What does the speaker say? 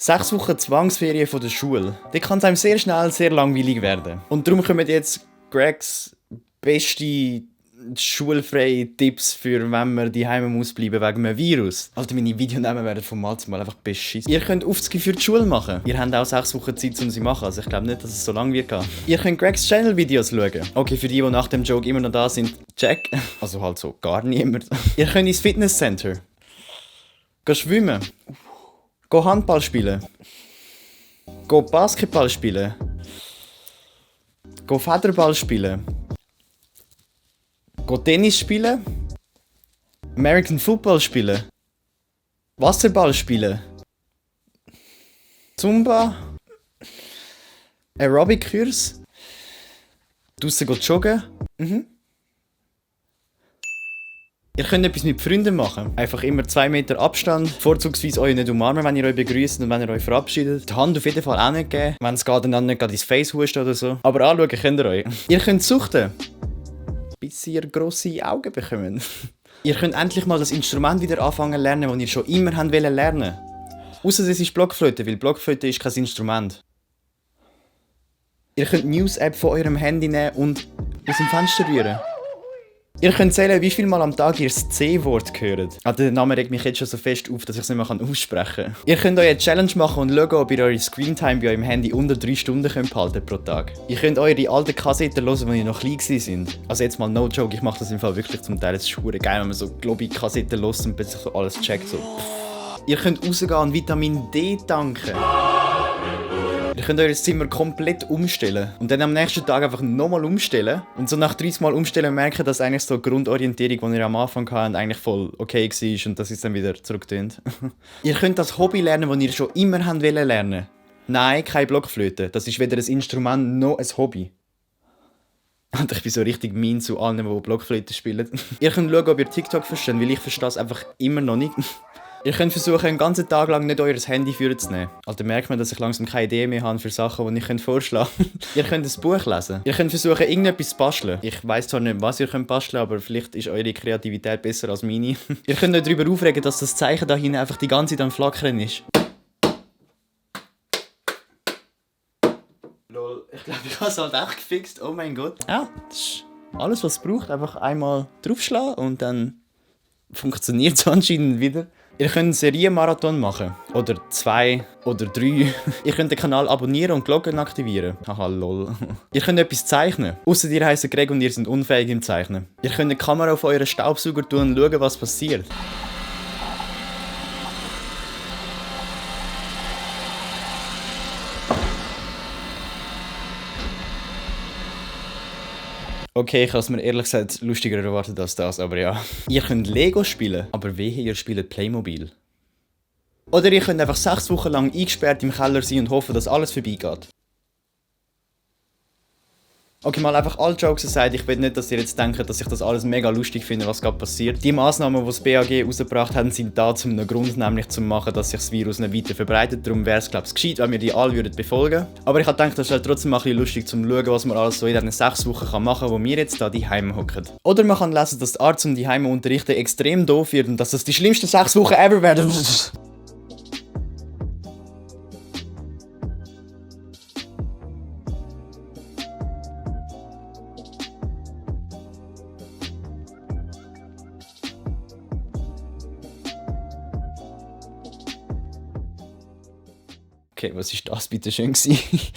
6 Wochen Zwangsferien von der Schule. Da kann es einem sehr schnell sehr langweilig werden. Und darum kommen jetzt Gregs beste schulfreie Tipps für, wenn man daheim muss bleiben wegen einem Virus. Alter, meine Videonamen werden vom Mal zu Mal einfach beschissen. Ihr könnt Aufzüge für die Schule machen. Ihr habt auch 6 Wochen Zeit, um sie zu machen. Also ich glaube nicht, dass es so lang wird gehen. Ihr könnt Gregs Channel-Videos schauen. Okay, für die nach dem Joke immer noch da sind, check. Also halt so gar niemand. Ihr könnt ins Fitnesscenter. Gehen schwimmen. Gehen Handball spielen. Gehen Basketball spielen. Gehen Federball spielen. Gehen Tennis spielen. American Football spielen. Wasserball spielen. Zumba. Aerobic-Kurs. Draussen gehen joggen. Ihr könnt etwas mit Freunden machen. Einfach immer 2 Meter Abstand. Vorzugsweise euch nicht umarmen, wenn ihr euch begrüßt und wenn ihr euch verabschiedet. Die Hand auf jeden Fall auch nicht geben. Wenn es geht, dann nicht gerade ins Face husten oder so. Aber anschauen könnt ihr euch. Ihr könnt suchten. Bis ihr grosse Augen bekommt. Ihr könnt endlich mal das Instrument wieder anfangen zu lernen, das ihr schon immer lernen wollt. Ausser es ist Blockflöte, weil Blockflöte ist kein Instrument. Ihr könnt die News-App von eurem Handy nehmen und aus dem Fenster rühren. Ihr könnt zählen, wie viel Mal am Tag ihr das C-Wort hört. Der Name regt mich jetzt schon so fest auf, dass ich es nicht mehr aussprechen kann. Ihr könnt euch eine Challenge machen und schauen, ob ihr eure Screentime bei eurem Handy unter 3 Stunden behalten pro Tag. Ihr könnt eure alten Kassetten hören, wenn ihr noch klein sind. Also jetzt mal no joke, ich mache das im Fall wirklich zum Teil. Es ist verdammt geil, wenn man so Globi-Kassetten hört und plötzlich so alles checkt. So. Ihr könnt rausgehen und Vitamin D tanken. Ihr könnt euer Zimmer komplett umstellen und dann am nächsten Tag einfach nochmal umstellen und so nach 30 Mal umstellen merken, dass eigentlich so die Grundorientierung, die ihr am Anfang hattet, eigentlich voll okay war und dass es dann wieder zurücktönt. Ihr könnt das Hobby lernen, das ihr schon immer lernen wollt. Nein, keine Blockflöte. Das ist weder ein Instrument noch ein Hobby. Und ich bin so richtig mean zu allen, die Blockflöte spielen. Ihr könnt schauen, ob ihr TikTok versteht, weil ich verstehe es einfach immer noch nicht. Ihr könnt versuchen, einen ganzen Tag lang nicht euer Handy vorzunehmen. Also merkt man, dass ich langsam keine Idee mehr habe für Sachen, die ich vorschlagen könnte. Ihr könnt ein Buch lesen. Ihr könnt versuchen, irgendetwas zu basteln. Ich weiss zwar nicht, was ihr könnt basteln, aber vielleicht ist eure Kreativität besser als meine. Ihr könnt euch darüber aufregen, dass das Zeichen da hinten einfach die ganze Zeit am Flackern ist. Lol, ich glaube, ich habe es halt echt gefixt. Oh mein Gott. Ja, das ist alles, was es braucht. Einfach einmal draufschlagen und dann funktioniert es anscheinend wieder. Ihr könnt einen Serienmarathon machen. Oder 2 oder 3. Ihr könnt den Kanal abonnieren und die Glocken aktivieren. Haha, lol. Ihr könnt etwas zeichnen. Ausser ihr heisst Greg und ihr seid unfähig im Zeichnen. Ihr könnt eine Kamera auf euren Staubsauger tun und schauen, was passiert. Okay, ich habe es mir ehrlich gesagt lustiger erwartet als das, aber ja. Ihr könnt Lego spielen, aber wehe, ihr spielt Playmobil. Oder ihr könnt einfach 6 Wochen lang eingesperrt im Keller sein und hoffen, dass alles vorbeigeht. Okay, mal einfach alle Jokes aside, ich will nicht, dass ihr jetzt denkt, dass ich das alles mega lustig finde, was gerade passiert. Die Massnahmen, die das BAG rausgebracht haben, sind da zum einem Grund, nämlich zum machen, dass sich das Virus nicht weiter verbreitet. Darum wäre es, glaube ich, gescheit, wenn wir die alle befolgen würden. Aber ich habe gedacht, das ist halt trotzdem mal ein bisschen lustig, zum schauen, was man alles so in diesen 6 Wochen machen kann, wo wir jetzt da daheim hocken. Oder man kann lesen, dass die Art zum daheim unterrichten extrem doof wird und dass das die schlimmsten 6 Wochen ever werden. Okay, was ist das bitte schön gewesen?